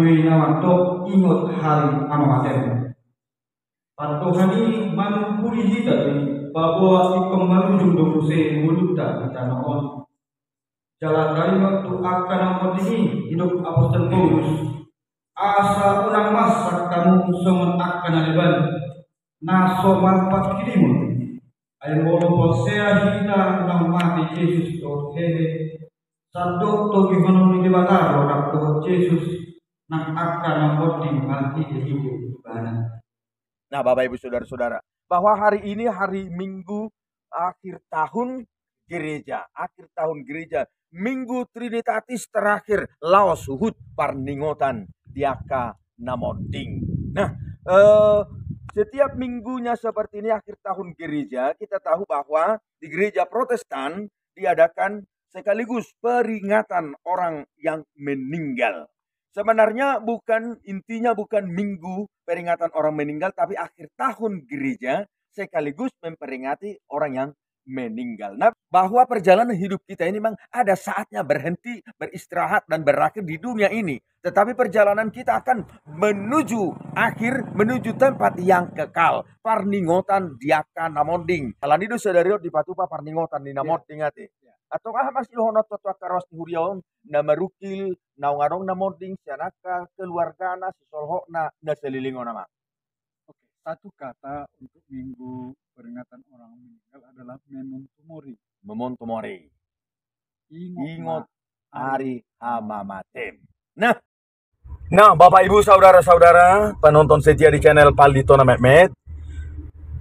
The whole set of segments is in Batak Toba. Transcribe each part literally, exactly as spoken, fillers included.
Naung mandok ingot hari hamamatem. Pandohan i manungkuni hita di paboa ingkon marujung do muse ngolunta di tano on. Jala taringot tu angka na monding i, didok apostel Paulus, asa unang mansat hamu songon angka na leban, na so marpangkirimon. Ai molo porsea hita naung mate Jesus dohot hehe, sandok togihonon ni Debata do rap dohot Jesus, nang angka na monding marhitehite ibana. Nah, Bapak Ibu Saudara-saudara, bahwa hari ini hari Minggu akhir tahun gereja, akhir tahun gereja, Minggu Trinitatis terakhir laos huhut parningotan di angka na monding. Nah, eh, setiap minggunya seperti ini akhir tahun gereja, kita tahu bahwa di gereja Protestan diadakan sekaligus peringatan orang yang meninggal. Sebenarnya bukan, intinya bukan minggu peringatan orang meninggal, tapi akhir tahun gereja sekaligus memperingati orang yang meninggal. Nah, bahwa perjalanan hidup kita ini memang ada saatnya berhenti, beristirahat, dan berakhir di dunia ini. Tetapi perjalanan kita akan menuju akhir, menuju tempat yang kekal. Parningotan di angka na monding. Alani do sadari on dipatupa parningotan di na monding ate. Antong aha ma sidohononta tu angka ruas ni huria on, na marungkil, naung adong na monding, sian angka keluargana, sisolhotna, na saleleng on, Amang? Oke, satu kata untuk minggu peringatan orang meninggal adalah memento mori. Memento mori. Ingot, ingot ma ari hamamatem. Nah, nah, Bapak Ibu Saudara-saudara penonton setia di channel Paldi Tona Metmet,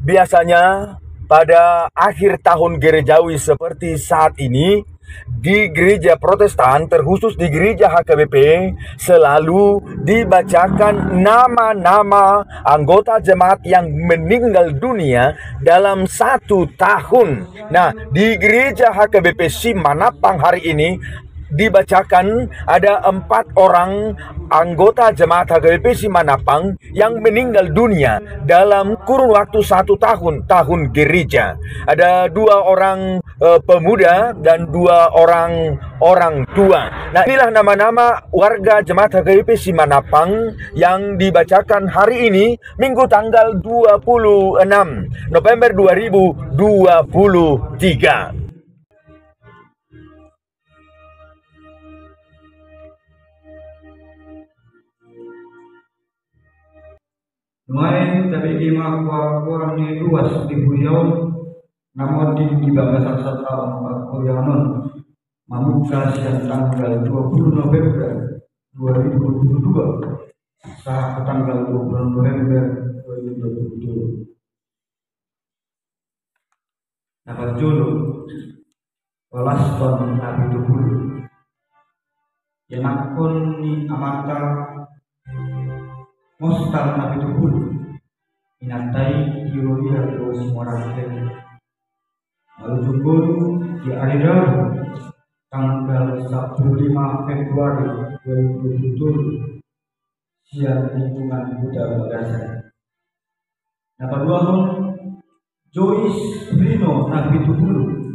biasanya pada akhir tahun gerejawi seperti saat ini, di gereja Protestan, terkhusus di gereja H K B P, selalu dibacakan nama-nama anggota jemaat yang meninggal dunia dalam satu tahun. Nah, di gereja H K B P Simanapang hari ini dibacakan ada empat orang anggota jemaat H K B P Simanapang yang meninggal dunia dalam kurun waktu satu tahun, tahun gereja. Ada dua orang, eh, pemuda dan dua orang orang tua. Nah, inilah nama-nama warga jemaat H K B P Simanapang yang dibacakan hari ini, Minggu tanggal dua puluh enam November dua ribu dua puluh tiga. Nuaeng tabege ma hamu ni ruas ni huria on na monding di bagasan sataon parhuriaon on, mamungka sian tanggal dua puluh November dua ribu dua puluh dua sahat tanggal dua puluh November dua ribu dua puluh dua. Na parjolo, Olaston Napitupulu. Ianakhon ni amanta Mostar Napitupulu, inanta i Tirolia do Simorangkir. Marujung ngolu di ari Rabu tanggal sampulu lima Februari dua ribu dua puluh tolu sian lingkungan Huta Bagasan. Na paduahon, Joyce Rino Napitupulu.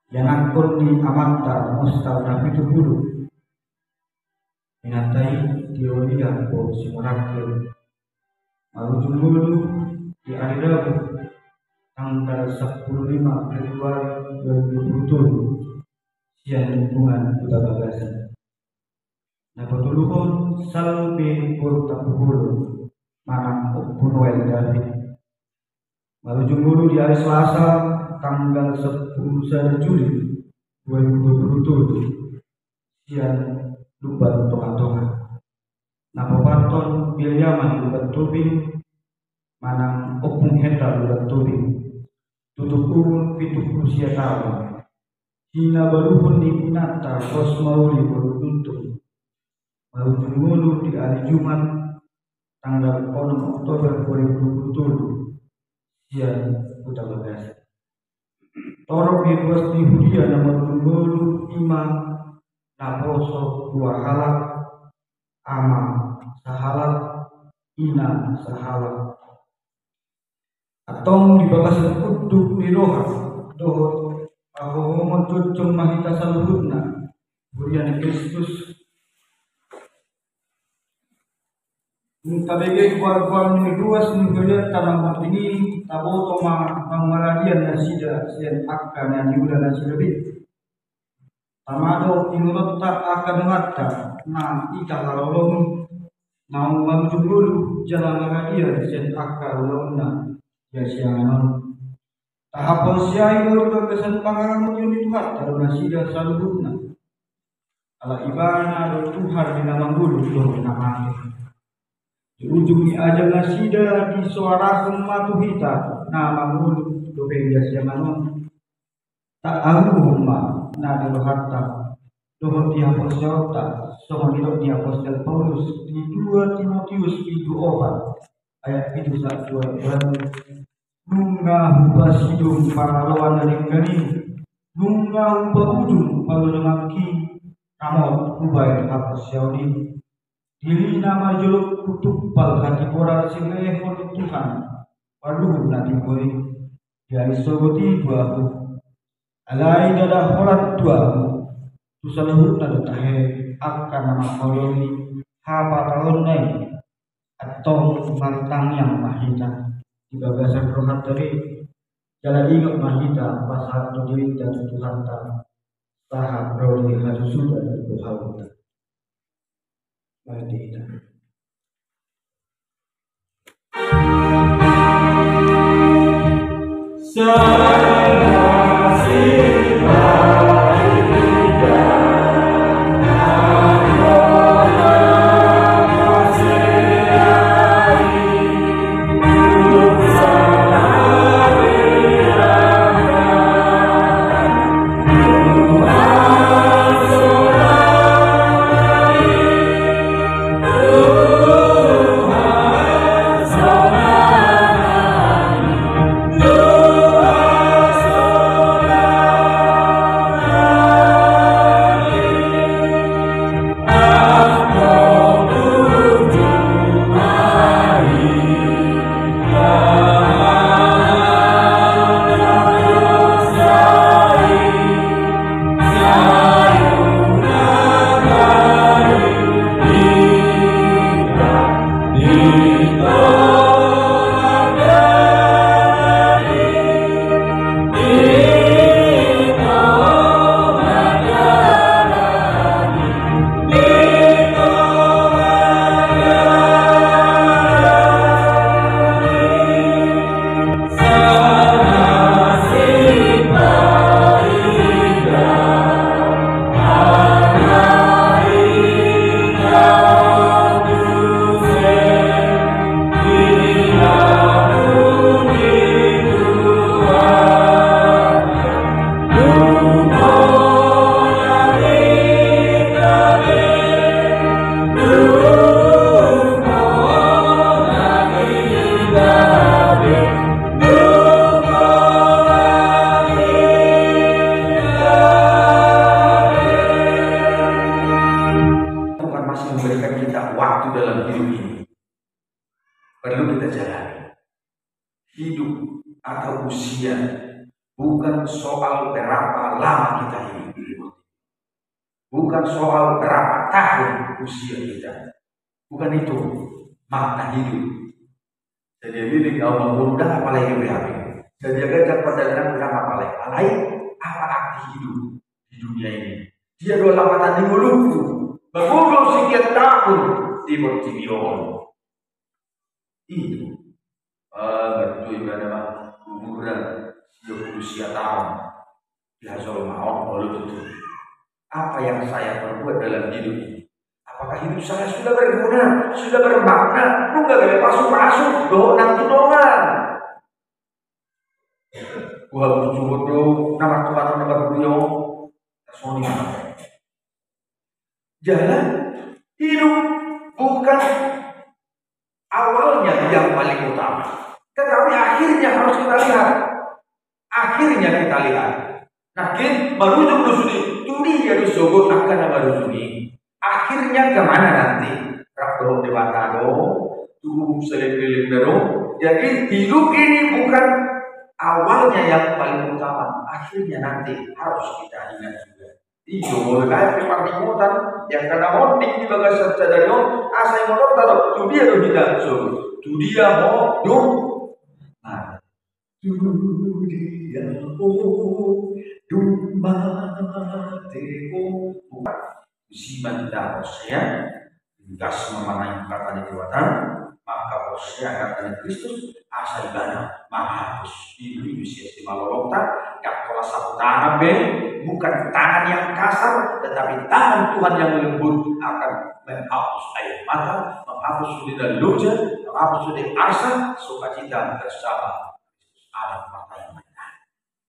Ianakhon ni amanta Mostar Napitupulu, inanta i Tirolia do Simorangkir. Marujung ngolu di ari Rabu tanggal sampulu lima Februari dua ribu dua puluh tolu sian lingkungan Huta Bagasan. Na patoluhon, Salbe Bortapuholo manang Ompu Noel David. Marujung ngolu di ari Selasa tanggal sampulu sada Juli dua ribu dua puluh tolu sian Lumban Tongatonga. Na paopathon, Biliaman Lumban Tobing manang Ompung Hendra Lumban Tobing, tutup umur pitu pulu sia taon. Hinabaruhon ni inanta Rosmauli Boruntuntun. Marujung ngolu di ari Jumat tanggal onom Oktober dua ribu dua puluh tolu sian Huta Bagasan. Torop ni ruas ni huria na marujung ngolu i ma naposo dua halak, ama sahalak, ina sahalak. Antong di bagasan unduk ni roha dohot hahohomon jongjong ma hita saluhutna huria ni Kristus Tabege goar-goar ni ruas ni hulahulanta na mardingin, taboto ma naung maradian nasida sian angka na niula nasida be. Tama do ingotonta angka donganta na hita haroromon, naung marujung ngolu jala maradian sian angka ulaonna di hasiangan on. Tahaporseai do di bagasan pangaramotion ni Tuhanta do nasida saluhutna. Ala Ibana do Tuhan di na mangolu dohot na mate. Di ujung ni ajal nasida disoarahon ma tu hita na mangolu dope di hasiangan on. Taaluhon ma na di rohanta dohot di haporseaonta, songon nidok ni apostel Paulus di dua Timoteus pitu opat ayat pitu sahat tu ayat ualu. Nunga hupasidung paraloan na denggan i, nunga hupaujung parlojongangki, ramot hubahen haporseaon i. Diri na marjolo hutumpal hatigoran silehon ni Tuhan, parluhut na timbo i, di ari sogot i tu ahu. Alai ndada holan tu ahu, tu saluhutna do tahe angka na mangkaholongi hapataonna i. Antong martangiang ma hita di bagasan rohanta be, jala ingot ma hita pasahathon dirinta tu Tuhanta, sahat ro di hasusuda ni rohanta. Mari hita. Tuhan masih memberikan kita waktu dalam hidup ini. Perlu kita jalani. Hidup atau usia bukan soal berapa lama kita hidup. Bukan soal berapa tahun usia kita. Bukan itu makna hidup. Sadia leleng ahu mangolu, ndang apala i be. Sadia ganjang pardalanan, ndang apala i. Alai, apa arti hidup di dunia ini? Dia do lapatan ni ngolungku mangolu sekian tahun di portibi on. Itu. Ah, betul, ibana ma umurna sia pulu sia taon. Di hajolmaon, olo tutu. Apa yang saya perbuat dalam hidup ini? Apakah hidup saya sudah berguna, sudah bermakna? Nunga gabe pasu-pasu dohot nang tu dongan. Gua berjuhut do, nama Tuhan, nama dunia. Sony. Jalan hidup bukan awalnya yang paling utama, tetapi akhirnya harus kita lihat. Akhirnya kita lihat. Nangkin marujung do sude tu dia do sogot angka na marujung i. Akhirnya kemana nanti? Rap dohot Debata do, tu uhum saleleng-lelengna do. Jadi hidup ini bukan awalnya yang paling utama, akhirnya nanti harus kita ingat juga. Ido molo baen pe pardingotan, yang kana monding di bagasan sadari on, asa imotorta do, tu dia do hita, so, tu dia ho dung, nah, tu dia ho dung mate ho. Tusi ma hita porsea, gas mamanahi hata ni Debata, maka porsea hata ni Kristus, asa ibana manghapus, iluilu sian simalolongta, ndang holan sapu tangan be, bukan tangan yang kasar, tetapi tangan Tuhan yang lembut akan menghapus air mata, menghapus sude na loja, menghapus sude arsa, sukacita bersama Kristus. Amen. Martangiang ma.